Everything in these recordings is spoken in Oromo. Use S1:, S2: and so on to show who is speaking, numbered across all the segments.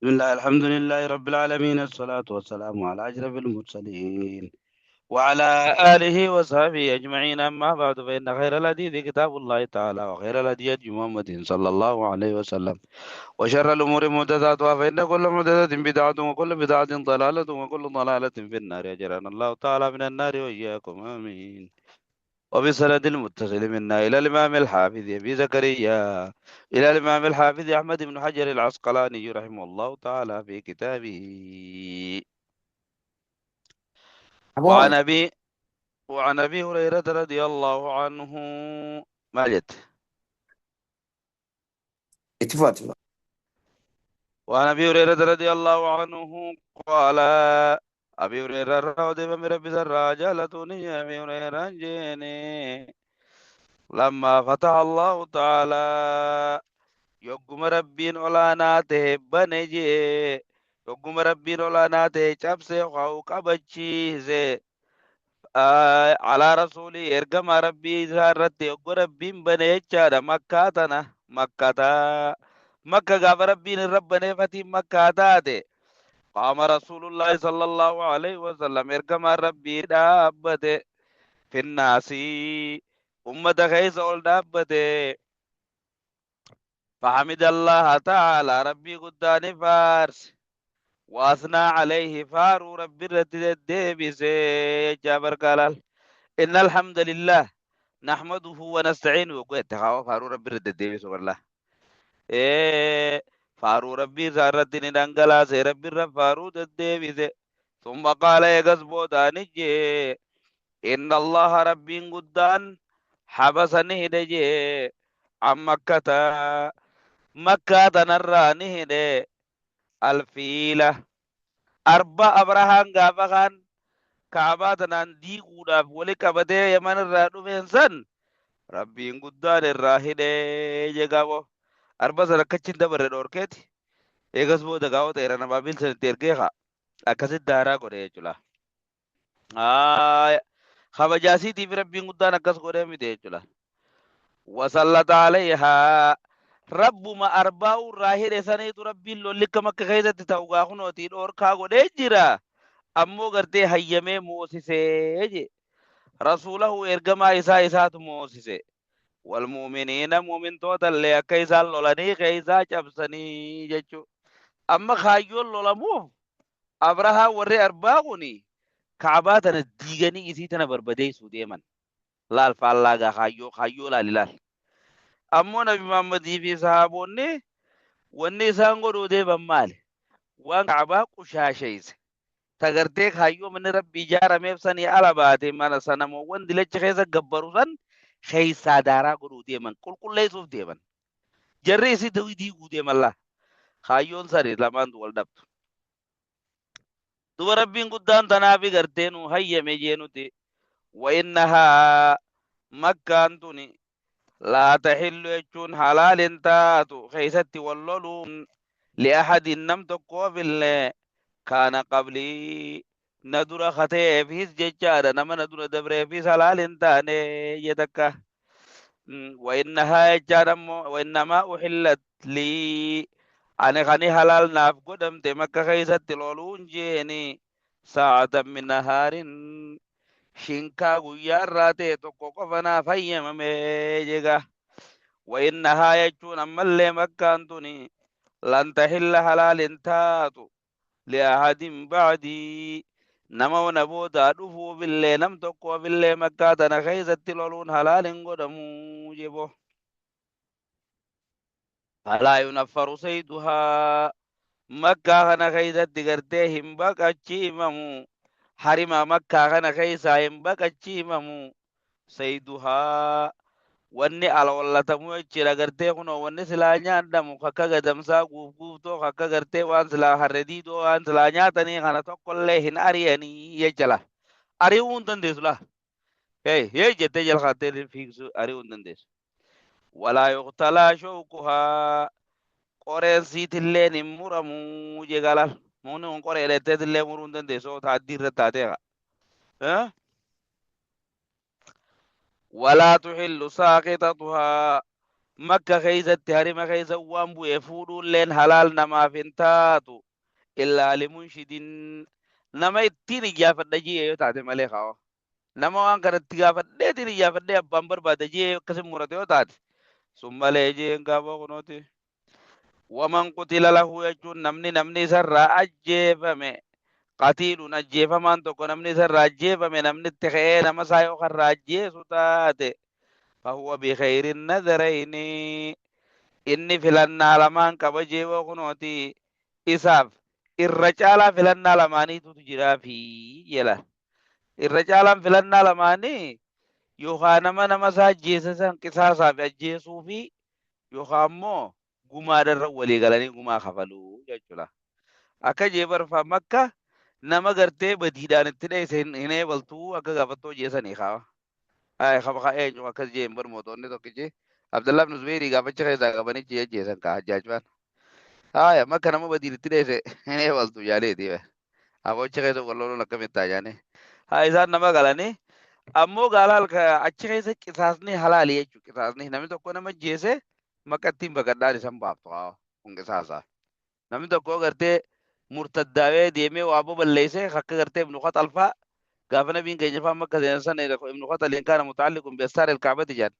S1: بسم الله الحمد لله رب العالمين الصلاة والسلام على أشرف المرسلين وعلى آله وصحبه أجمعين أما بعد فإن خير الحديث كتاب الله تعالى وخير الهدي هدي محمد صلى الله عليه وسلم وشر الأمور محدثاتها فإن كل محدثة بدعة وكل بدعة ضلالة وكل ضلالة في النار أجرنا الله تعالى من النار وإياكم آمين. وبسند المتصل منا إلى الإمام الحافظ أبي زكريا إلى الإمام الحافظ أحمد بن حجر العسقلاني رحمه الله تعالى في كتابه.
S2: Aboo
S1: وعن أبي وعن أبي هريرة رضي الله عنه ما جت.
S2: Itti fufa.
S1: وعن أبي هريرة رضي الله عنه قال أبي هريرة رضي من ربي الرجالتني أبي هريرة جيني لما فتح الله تعالى yogguma rabbiin olaanaa ta'e bane jee yogguma rabbiin olaanaa ta'e cabsee haa qabachiise alaa rasuulii ergama rabbii isaa irratti yoggu rabbiin bane jechaadha. Makkaa tana makkataa makka gaafa rabbiin irra banee fatiin makkaa taate qaama rasuulullaahi sallallahu alaihi wasallam ergamaan rabbii dhaabbate finnaasii ummata keessa ol dhaabbate. فحمد الله تعالى ربي قداني فارس وأثنى عليه فارو ربي الديبس جابر قال إن الحمد لله نحمده ونستعينه وقلت فارو ربي الديبس والله إيه فارو ربي زارتني دنگلا سي ربي فارو الديبس. ثم قال يغزبو دانجي إن الله ربي قدان حبسني هدجي عن مكة مكة تنراني هدي الفيلة arba abrahaan gaafa kaan kaabaa tanaan diiguudhaaf wali qabatee yaman irraa dhufeen san rabbiin guddaan irraa hidhee jegaabo arba san akkachin dabarre dhoorkeeti eegas booda gaa'ota era namaa san itti ergee kaa akkasitti daaraa godhe jechuudha. Kabajaasiitiif rabbiin guddaan akkas godhee miti jechuudha. Wasallata alayhaa rabbuma arbaa irraa hidhe saniitu rabbiin lolli akka makka keessatti ta'u gaa kunootii dhoorkaa godhee jira. Ammoo gartee hayyamee moosisee je. Rasuulahu ergamaa isaa isaatu moosise. Walmu'miniina mu'mintoota illee akka isaan lolanii keessaa cabsanii jechuudha. Amma kaayyoon lolamuuf Abrahaan warri arbaa kuni kaabaa tana diiganii isii tana barbadeessuu deeman. Laal faallaa gaa kaayyoo kaayyoo laali laal. Ammoo Nabi Muhammadii fi sahaabonni wanni isaan godhuu deeman maali? Waan kaabaa qushaasheesse. Tagartee kaayyoo manni rabbii ijaarameef sanii ala baate mana sanamoowwan dilacha keessa gabbaru san keessaa daaraa godhuu deeman qulqulleessuuf deeman. Jarri isii diiguu deeman laa. Kaayyoon sani lamaantu wal dhabdu. Duba rabbiin guddaan tanaafi gartee nu hayyame jee nuti. Wa makkaan tuni laa taxillu jechuun halaal hin taatu keessatti wal loluun li'ahadin nam tokkoofillee kaana qablii na dura kateefis jechaadha nama na dura dabreefis halaal hin taane je takka. Wa innahaa jechaan ammoo wa innamaa uxillat lii ani kani halaal naaf godhamte makka keessatti loluun jeeni saacatan min nahaarin shinkaa guyyaa irraa ta'e tokko qofa naaf hayyamame jega. Wa innahaa jechuun ammallee makkaan tuni lan taxilla halaal hin taatu li'ahadin bacdii nama na boodaa dhufuufillee nam tokkoofillee makkaa tana keessatti loluun halaal hin godhamuu jebo. Falaa yunaffaru sayduhaa makkaa kana keessatti gartee hin baqachiifamu harima makkaa kana keessaa hin baqachiifamu sayduhaa wanni aloollatamu jechuudha gartee kunoo wanni silaa nyaadhamu akka gadamsaa guufguuftoo akka gartee waan silaa harre diidoo waan silaa nyaatanii kana tokkollee hin ari'anii jechala. Ari'uu hin dandeessu laa. Hey, hey jettee jala kaattee fiigsu ari'uu hin dandeessu. Walaa yuqtalaa shawkuhaa qoreen siitilleen hin muramuu jegalal. Mukni kun qoree dhetteetillee muruu hin dandeessu taaddii irra taatee. Walaa tuxillu saaqixatuhaa Makka keeysatti harima keeysa waan bu'e fuudhuulleen halaal namaaf hin taatu. Illaa limunshidin nama ittiin iyyaafadha ji'e yoo taate malee kaawa. Nama waan kana itti gaafadheetiin iyyaafadhee abbaan barbaada ji'e akkasin murate yoo taate sun malee ji'een gaafoo kunooti. Waman qutila lahu jechuun namni isarraa ajjeefame qatiilun ajjeefamaan tokko namni isarraa ajjeefame namni itti ka'ee nama isaa yoo karraa ajjeesu taate fahuwa bikhayrin nadarayni inni filannaa lamaan qaba jeewoo kunooti isaaf irra caalaa filannaa lamaaniitu jiraafi jedha. Irra caalaan filannaa lamaanii yookaan nama isaa ajjeese san qisaasaaf ajjeesuu fi yookaan immoo gumaadha irra walii galanii gumaa kafaluu jechuudha. Akka jee barfaa makka nama gartee badiidhaan itti dheesse hin eebaltuu akka gaafattoo jeesanii kaawa. Ay kaba ka eenyu akkas jee hin barmootonni tokkichi Abdullah ibn Zubayrii gaafacha keessaa qabanii jee jeesan kaa hajjaajfaan. Haya makka nama badiin itti dheesse hin eebaltu jaaleeti. Abocha keessa wal loluun akkamitti taa jaanii. Haa isaan nama galanii ammoo gaala achi keessa qisaasni halaali jechuudha. Qisaasni namni tokko nama jeese maqattiin baqadhaan isan baaftu haa kun qisaasa. Namni tokko gartee murtaddaawee deemee waa baballeessee akka gartee Ibnu Khaxal faa gaafa nabiin keenya faa makka seenan sana Ibnu Khaxaliin kaana muta'alliqun bi astaar el-Kaabati jedhan.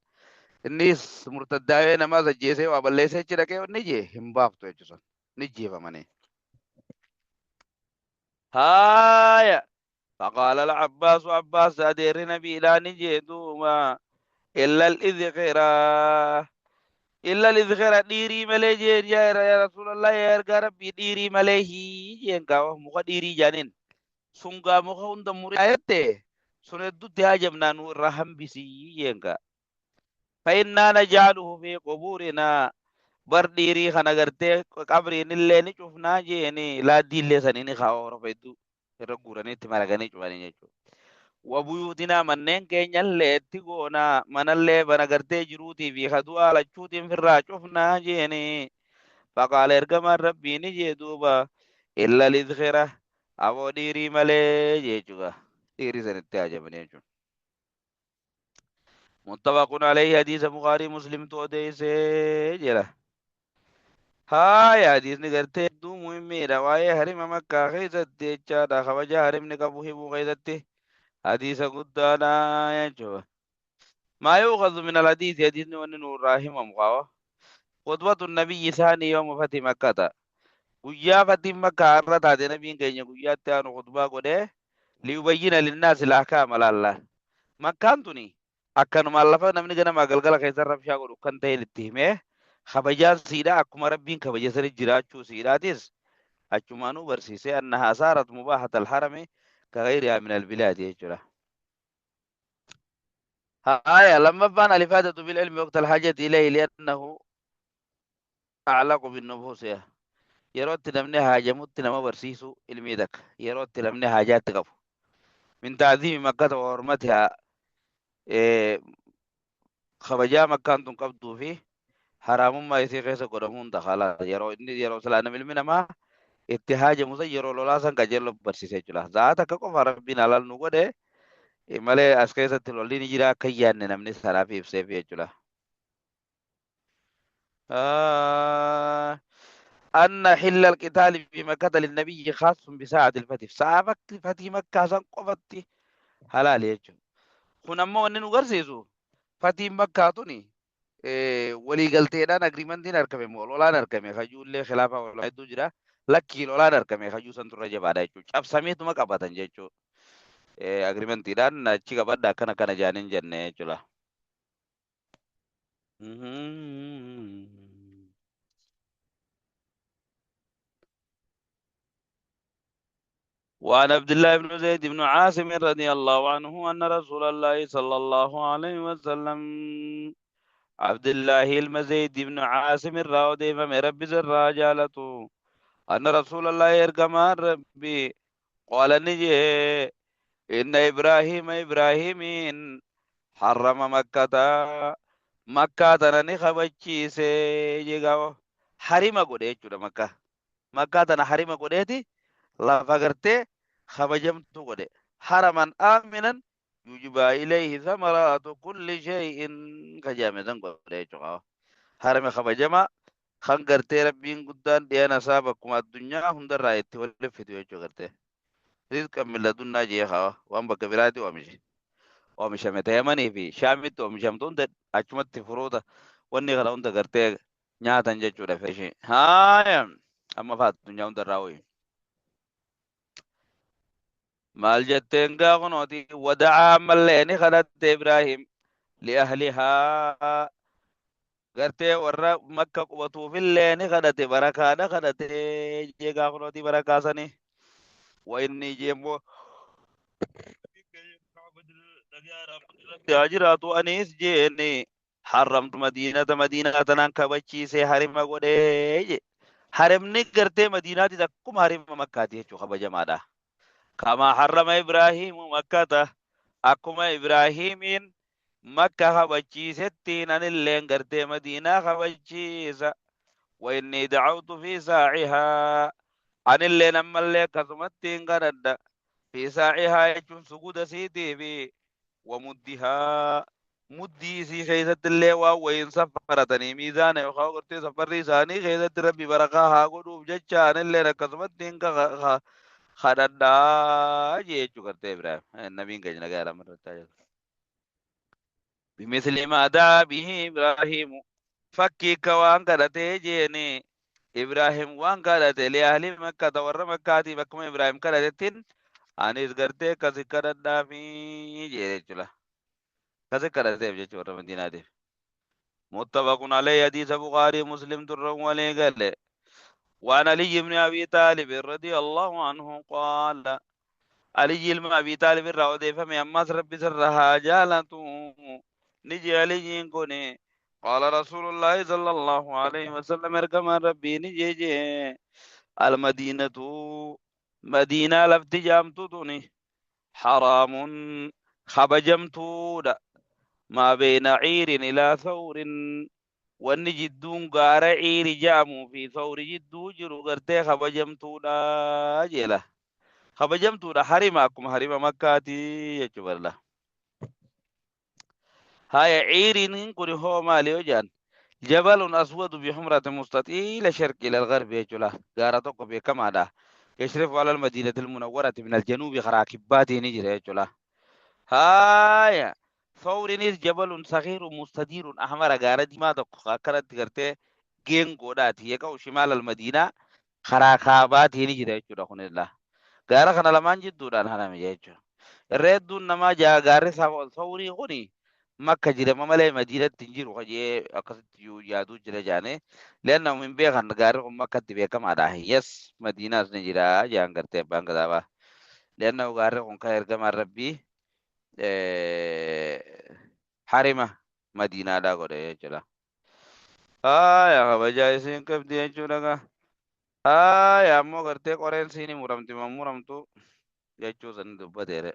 S1: Innis murtaddaawee namaas ajjeesee waa balleessee achi dhaqee wanni jee hin baaftu jechuudha. Ni jeefamanii. Haaya. فقال العباس عباس أدير نبي لا نجي دوما إلا الإذخرة إلا الإذخرة ديري ملي جين يا رسول الله يا إرقى ربي ديري ملي جين كاوه مخا ديري جانين سنغا مخا هند مري آيته سندو تهاجمنا نور رحم بسي جين كا فإنا نجعله في قبورنا بر ديري خنا غرتي قبرين اللي نشوفنا جيني لا دي اللي سنيني خاوه رفيدو irra guuranii itti maraganii cufanii jechuudha. Wabuyuutinaa manneen keenyallee itti goonaa manallee bana gartee jiruutii fi kadu'aa lachuutiin firraa cufnaa jeeni. Faqaala ergamaan rabbii ni jee duuba illa lidkhira aboo dhiirii malee jechuudha. Dhiirii sanitti hajamanii jechuudha. Muttafaqun alayhi hadiisa Bukaarii Muslimtu odeessee jira. Haaya hadiisni gartee hedduu muhimmiidha waa'ee harima makkaa keessatti jechaadha kabaja harimni qabu himuu keessatti hadiisa guddaadha jechuudha. Maa yuukhadhu min alhadiisi hadiisni wanni nurraa himamu qaba. Khutbatu nabiyyi isaanii yooma fati makkata. Guyyaa fatiin makkaa har'a taate nabiin keenya guyyaatti aanu khutbaa godhee liyubayyina linnaasi lahkaama laalla. Makkaan tuni akkanumaan lafa namni ganamaa galgala keessa rabshaa godhu kan ta'een itti himee kabajaan siidhaa akkuma rabbiin kabaja sani jiraachuu siidhaatis achumaanuu barsiisee annahaa saarat mubaahat alharami ka gayrihaa min albilaadi jechuudha. Haaya lammaffaan alifaadatu bil ilmi waqta alhajati ilayhi li'annahu a'laqu binnufuusiha. Yeroo itti namni haajamutti nama barsiisuu ilmii takka yeroo itti namni haajaatti qabu. Min ta'ziimi makkata wa hurmatihaa kabajaa makkaan tun qabduu fi haraamummaa isii keessa godhamuun dakhala yeroo inni yeroo silaa namni ilmi namaa itti haajamu san yeroo lolaa san qajeello barsiise jechuudha. Za'a takka qofa rabbiin halaal nu godhe malee as keessatti lolli ni jira akka hin yaadne namni sanaaf ibseef jechuudha. أن حل القتال في مكة للنبي خاص بساعة الفتح ساعة فتح مكة سان قفتي حلال jechuudha. Kun ammoo wanni nu garsiisu fatiin makkaa tuni waliigalteedhaan agriimantiin argame moo lolaan argame kajuullee khilaafa walaa hedduu jira lakkii lolaan argame kajuu san turre jabaadha jechuudha. Cabsameetuma qabatan jechuudha. Agriimantiidhaan achi qabadha akkana akkana jaaniin jenne jechuudha. وعن عبد الله بن زيد بن عاصم رضي الله عنه أن رسول الله صلى الله عليه وسلم عبد الله المزيد بن عاصم الراودي فمن ربي الرجالة أن رسول الله يرقم ربي قال نجي إن إبراهيم إبراهيم حرم مكة مكة تنا خبتشي جيغاو حريمة قد مكة مكة تنا حريمة قد lafa gartee kabajamtuu godhe haraman aaminan yujbaa ilayhi thamaraatu kulli shay'in kajaame san godhe jechuudha. Harama kabajamaa kan gartee Rabbiin guddaan dhiyana isaa bakkuma addunyaa hundarraa itti walitti fidu jechuu gartee. Rizqan min ladunnaa jee haa waan bakka biraatti oomishe. Oomishame ta Yamanii fi Shaamitti oomishamtu hunda achumatti furuuta wanni kana hunda gartee nyaatan jechuudha feeshii. Haaya amma fa'a addunyaa hundarraa ho'i. Maal jetteen gaa kunooti wada'aa ammallee ni kadhatte Ibraahim li'ahlihaa gartee warra makka qubatuufillee ni kadhate barakaadha kadhate jee gaa kunooti barakaa sanii. Wa inni jeemmoo haa jiraatu anis jeeni haramtu madiinata madiinaa tanaan kabachiisee harima godhee je. Harimni gartee madiinaatis akkuma harima makkaati jechuu kabajamaadha. Kama harrama Ibraahiimu makkata akkuma Ibraahiimiin makka kabachiisettiin anilleen gartee madiinaa kabachiisa. Wa inni dacawtu fi saacihaa anilleen ammallee akkasumattiin kadhadha. Fi saacihaa jechuun suguda siitii fi wa muddihaa muddii isii keessatti illee waan wayiin safaratanii miizaana yookaan gartee safarri isaanii keessatti rabbi barakaa haa godhuuf jecha anilleen akkasumatti hin kadhadhaa jechuu gartee Ibraahim nabiin keenya nagaa jedhama irratti haa jedhu. Bimisli maa da'aa bihi Ibraahimu fakkii akka waan kadhatee jeeni Ibraahim waan kadhate li'ahli makkata warra makkaatiif akkuma Ibraahim kadhatettiin anis gartee akkasi kadhadhaafi jee jechuudha. Akkasi kadhateef jechuudha warra Madiinaatiif. Muttafaqun alayhi hadiisa Bukhaarii Muslim turran walii gale. وعن علي بن أبي طالب رضي الله عنه قال علي ilma Abi Taalib irraa odeeffame ammas Rabbi sirra haa jaalatu ni jee Aliyyiin kun qaala Rasuulullaahi sallallahu alaihi wasallam ergamaan Rabbii ni jee jee almadiinatu madiinaa lafti jaamtu tuni haraamun kabajamtuudha maa beeyna ciirin ilaa thawrin wanni jidduun gaara ciiri ja'amuu fi thawri jidduu jiru gartee kabajamtuudha jeela kabajamtuudha harima akkuma harima makkaati jechuu barla haya ciiriin kun hoo maali yoo jedhan jabalun aswadu bihumrati mustatiila sharqi ila algarbi jechuudha gaara tokko beekamaadha yashrifu ala almadiinati almunawwarati min aljanuubi karaa kibbaatiin jira jechuudha haya thawrinis jabalun sagiirun mustadiirun ahmara gaara diimaa tokko akkanatti gartee geengoodhaati yaqa'u shimaala almadiinaa karaa kaabaatiin jira jechuudha kunillah gaara kana lamaan jidduudhaan harame jechuudha. Irra hedduun namaa jaa gaarri sawrii kuni makka jirama malee madiinatti hin jiru kajee akkasitti yaaduu jira jaane leannahum hin beekan gaarri kun makkatti beekamaadha. Yes madiinaas ni jira jaan gartee abbaan kitaabaa. Leannahu gaarri kun kan ergamaan rabbii harima madiinaadhaa godhe jechuudha. Haaya kabajaa isiin qabdi jechuudha gaa. Haaya ammoo gartee qoreen siini muramti muramtu jechuu sani dubbateere.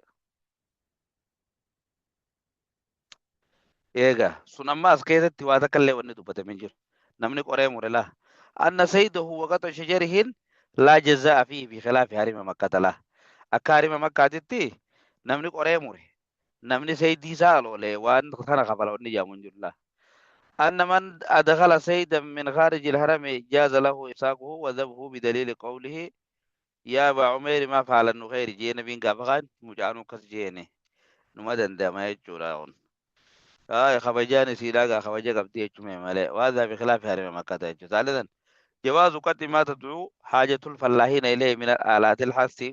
S1: Eega sun amma as keessatti waa takka illee wanni dubbatame hin jiru. Namni qoree mure laa. Anna sayyidahu waqata shajarihin laa jazaa'a fiihi bi khilaafi harima makkata laa. Akka harima makkaatitti namni qoree mure namni sayyidii isaa aloolee waan kana kafala wanni jedhamu hin jiru laa. أن من أدخل سيدا من خارج الحرم جاز له إمساكه وذبحه بدليل قوله يا أبا عمير ما فعل النخير جي نبين قافقان مجانو كس جيني نما دندما يجوراون آه خبجاني سيلاقا خبجا قبدي يجمع مالي وهذا بخلاف حرم مكة يجو. ثالثا جواز قتل ما تدعو حاجة الفلاحين إليه من الآلات الحث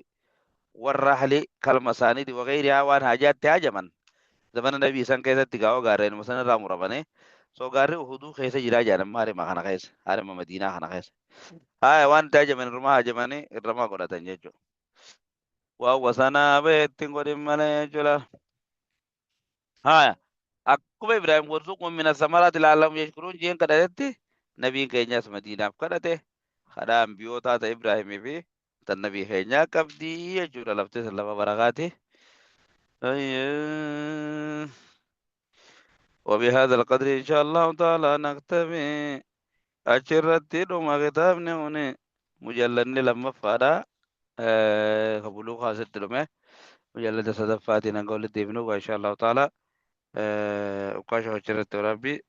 S1: والرحل كالمساند وغيرها وان حاجات تهاجما zamana nabii san keessatti gaa'oo gaarreen sana irraa muramanii soo gaarri uhuduu keessa jiraa jedhan harima kana keessa harima madiinaa kana keessa haya waan itti hajaman irrumaa hajamanii irramaa godhatan jechuudha. Waan wasanaa bahe ittiin godhin malee jechuudha. Haya akkuma Ibraahim warzuqhum mina samaraati la'allahum yashkuruun jeen kadhatetti nabiin keenyas madiinaaf kadhate kadhaa ambiyootaa ta'e Ibraahimii fi tan nabii keenyaa qabdii jechuudha lafti san lafa barakaati. أيه. وبهذا القدر إن شاء الله تعالى نختم أشرت ما كتابني هنا مجلد لما فارا قبلو خاصة لما مجلد صدفاتي نقول ديبنو إن شاء الله تعالى وقاش أشرت ربي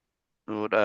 S1: ودافع.